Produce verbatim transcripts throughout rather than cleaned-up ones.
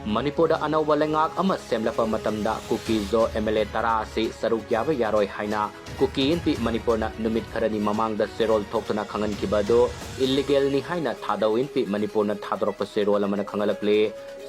ꯃꯅꯤꯄꯨꯔꯗ ꯑꯅꯧꯕ ꯂꯩꯉꯥꯛ ꯑꯃ ꯁꯦꯝꯂꯛꯄ ꯃꯇꯝꯗ ꯀꯨꯀꯤ ꯖꯣ ꯑꯦꯝ ꯑꯦꯜ ꯑꯦ ꯇꯔꯥ ꯑꯁꯤ ꯁꯔꯨꯛ ꯌꯥꯕ ꯌꯥꯔꯣꯏ ꯍꯥꯏꯅ ꯀꯨꯀꯤ ꯏꯟꯄꯤ ꯃꯅꯤꯄꯨꯔꯅ ꯅꯨꯃꯤꯠ ꯈꯔꯅꯤ ꯃꯃꯥꯡꯗ ꯆꯦꯔꯣꯜ ꯊꯣꯛꯇꯨꯅ ꯈꯪꯍꯟꯈꯤꯕ ꯑꯗꯨ ꯏꯜꯂꯤꯒꯦꯜꯅꯤ ꯍꯥꯏꯅ ꯊꯥꯗꯧ ꯏꯟꯄꯤ ꯃꯅꯤꯄꯨꯔꯅ ꯊꯥꯗꯣꯔꯛꯄ ꯆꯦꯔꯣꯜ ꯑꯃꯅ ꯈꯪꯍꯜꯂꯛꯂꯤ꯫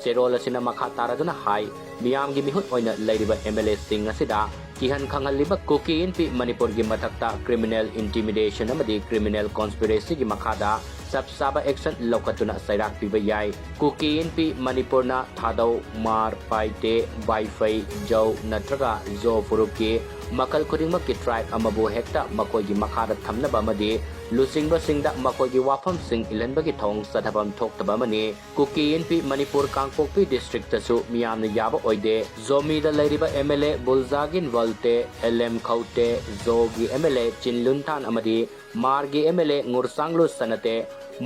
ꯆꯦꯔꯣꯜ ꯑꯁꯤꯅ ꯃꯈꯥ ꯇꯥꯔꯗꯨꯅ ꯍꯥꯏ, ꯃꯤꯌꯥꯝꯒꯤ ꯃꯤꯍꯨꯠ ꯑꯣꯏꯅ ꯂꯩꯔꯤꯕ ꯑꯦꯝ ꯑꯦꯜ ꯑꯦꯁꯤꯡ ꯑꯁꯤꯗ ꯀꯤꯍꯟ ꯈꯪꯍꯜꯂꯤꯕ ꯀꯨꯀꯤ ꯏꯟꯄꯤ ꯃꯅꯤꯄꯨꯔꯒꯤ ꯃꯊꯛꯇ ꯀ꯭ꯔꯤꯃꯤꯅꯦꯜ ꯏꯟꯇꯤꯃꯤꯗꯦꯁꯟ ꯑꯃꯗꯤ ꯀ꯭ꯔꯤꯃꯤꯅꯦꯜ ꯀꯣꯟꯁꯄꯤꯔꯦꯁꯤꯒꯤ ꯃꯈꯥꯗ ꯆꯞ ꯆꯥꯕ ꯑꯦꯛꯁꯟ ꯂꯧꯈꯠꯇꯨꯅ ꯆꯩꯔꯥꯛ ꯄꯤꯕ ꯌꯥꯏ꯫ ꯀꯨꯀꯤ ꯏꯟꯄꯤ ꯃꯅꯤꯄꯨꯔꯅ ꯊꯥꯗꯧ, ꯃꯥꯔ, ꯄꯥꯏꯇꯦ, ꯕꯥꯏꯐꯩ, ꯖꯧ ꯅꯠꯇ꯭ꯔꯒ ꯖꯣ ꯐꯨꯔꯨꯞꯀꯤ ꯃꯈꯜ ꯈꯨꯗꯤꯡꯃꯛꯀꯤ ꯇ꯭ꯔꯥꯏꯕ ꯑꯃꯕꯨ ꯍꯦꯛꯇ ꯃꯈꯣꯏꯒꯤ ꯃꯈꯥꯗ ꯊꯝꯅꯕ ꯑꯃꯗꯤ ꯂꯨꯆꯤꯡꯕꯁꯤꯡꯗ ꯃꯈꯣꯏꯒꯤ ꯋꯥꯐꯝꯁꯤꯡ ꯏꯜꯍꯟꯕꯒꯤ ꯊꯧꯑꯣꯡ ꯆꯠꯊꯐꯝ ꯊꯣꯛꯇꯕ ꯑꯃꯅꯤ꯫ ꯀꯨꯀꯤ ꯏꯟꯄꯤ ꯃꯅꯤꯄꯨꯔ ꯀꯥꯡꯄꯣꯛꯄꯤ ꯗꯤꯁꯇ꯭ꯔꯤꯛꯇꯁꯨ ꯃꯤꯌꯥꯝꯅ ꯌꯥꯕ ꯑꯣꯏꯗꯦ꯫ ꯖꯣꯃꯤꯗ ꯂꯩꯔꯤꯕ ꯑꯦꯝ ꯑꯦꯜ ꯑꯦ ꯕꯨꯜꯖꯥꯒꯤꯟ ꯋꯜꯇꯦ, ꯑꯦꯜ ꯑꯦꯝ ꯈꯧꯇꯦ, ꯖꯣꯒꯤ ꯑꯦꯝ ꯑꯦꯜ ꯑꯦ ꯆꯤꯟꯂꯨꯟꯊꯥꯟ ꯑꯃꯗꯤ ꯃꯥꯔꯒꯤ ꯑꯦꯝ ꯑꯦꯜ ꯑꯦ ꯉꯨꯔꯆꯥꯡꯂꯨ ꯁꯅꯇꯦ,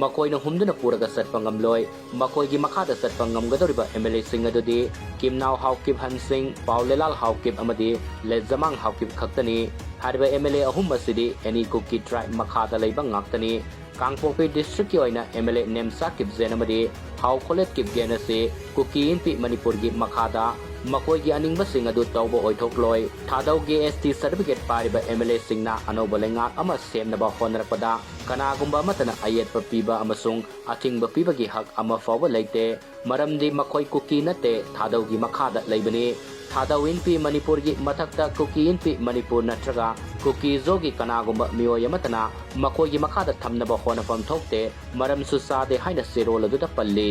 ꯃꯈꯣꯏꯅ ꯍꯨꯝꯗꯨꯅ ꯄꯨꯔꯒ ꯆꯠꯄ ꯉꯝꯂꯣꯏ꯫ ꯃꯈꯣꯏꯒꯤ ꯃꯈꯥꯗ ꯆꯠꯄ ꯉꯝꯒꯗꯧꯔꯤꯕ ꯑꯦꯝ ꯑꯦꯜ ꯑꯦꯁꯤꯡ ꯑꯗꯨꯗꯤ ꯀꯤꯝꯅꯥꯎ ꯍꯥꯎꯀꯤꯞ ꯍꯟꯁꯤꯡ, ꯄꯥꯎꯂꯦꯂꯥꯜ ꯍꯥꯎꯀꯤꯞ ꯑꯃꯗꯤ ꯂꯦꯖꯃꯥꯡ ꯍꯥꯎꯀꯤꯞ ꯈꯛꯇꯅꯤ꯫ ꯍꯥꯏꯔꯤꯕ ꯑꯦꯝ ꯑꯦꯜ ꯑꯦ ꯑꯍꯨꯝ ꯑꯁꯤꯗꯤ ꯑꯦꯅꯤ ꯀꯨꯀꯤ ꯇ꯭ꯔꯥꯏꯕ ꯃꯈꯥꯗ ꯂꯩꯕ ꯉꯥꯛꯇꯅꯤ꯫ ꯀꯥꯡꯄꯣꯛꯄꯤ ꯗꯤꯁꯇ꯭ꯔꯤꯛꯀꯤ ꯑꯣꯏꯅ ꯑꯦꯝ ꯑꯦꯜ ꯑꯦ ꯅꯦꯝꯆꯥ ꯀꯤꯞꯖꯦꯟ ꯑꯃꯗꯤ ꯍꯥꯎ ꯈꯣꯂꯦꯠ ꯀꯤꯞꯒꯦꯟ ꯑꯁꯤ ꯀꯨꯀꯤ ꯏꯟꯄꯤ ꯃꯅꯤꯄꯨꯔꯒꯤ ꯃꯈꯥꯗ ꯃꯈꯣꯏꯒꯤ ꯑꯅꯤꯡꯕꯁꯤꯡ ꯑꯗꯨ ꯇꯧꯕ ꯑꯣꯏꯊꯣꯛꯂꯣꯏ꯫ ꯊꯥꯗꯧꯒꯤ ꯑꯦꯁ ꯇꯤ ꯁꯔꯇꯤꯐꯤꯀꯦꯠ ꯄꯥꯏꯔꯤꯕ ꯑꯦꯝ ꯑꯦꯜ ꯑꯦꯁꯤꯡꯅ ꯑꯅꯧꯕ ꯂꯩꯉꯥꯛ ꯑꯃ ꯁꯦꯝꯅꯕ ꯍꯣꯠꯅꯔꯛꯄꯗ ꯀꯅꯥꯒꯨꯝꯕ ꯑꯃꯠꯇꯅ ꯑꯌꯦꯠꯄ ꯄꯤꯕ ꯑꯃꯁꯨꯡ ꯑꯊꯤꯡꯕ ꯄꯤꯕꯒꯤ ꯍꯛ ꯑꯃ ꯐꯥꯎꯕ ꯂꯩꯇꯦ꯫ ꯃꯔꯝꯗꯤ ꯃꯈꯣꯏ ꯀꯨꯀꯤ ꯅꯠꯇꯦ, ꯊꯥꯗꯧꯒꯤ ꯃꯈꯥꯗ ꯂꯩꯕꯅꯤ꯫ ꯊꯥꯗꯧ ꯏꯟꯄꯤ ꯃꯅꯤꯄꯨꯔꯒꯤ ꯃꯊꯛꯇ ꯀꯨꯀꯤ ꯏꯟꯄꯤ ꯃꯅꯤꯄꯨꯔ ꯅꯠꯇ꯭ꯔꯒ ꯀꯨꯀꯤ ꯖꯣꯒꯤ ꯀꯅꯥꯒꯨꯝꯕ ꯃꯤꯑꯣꯏ ꯑꯃꯠꯇꯅ ꯃꯈꯣꯏꯒꯤ ꯃꯈꯥꯗ ꯊꯝꯅꯕ ꯍꯣꯠꯅꯐꯝ ꯊꯣꯛꯇꯦ, ꯃꯔꯝꯁꯨ ꯆꯥꯗꯦ ꯍꯥꯏꯅ ꯆꯦꯔꯣꯜ ꯑꯗꯨꯗ ꯄꯜꯂꯤ꯫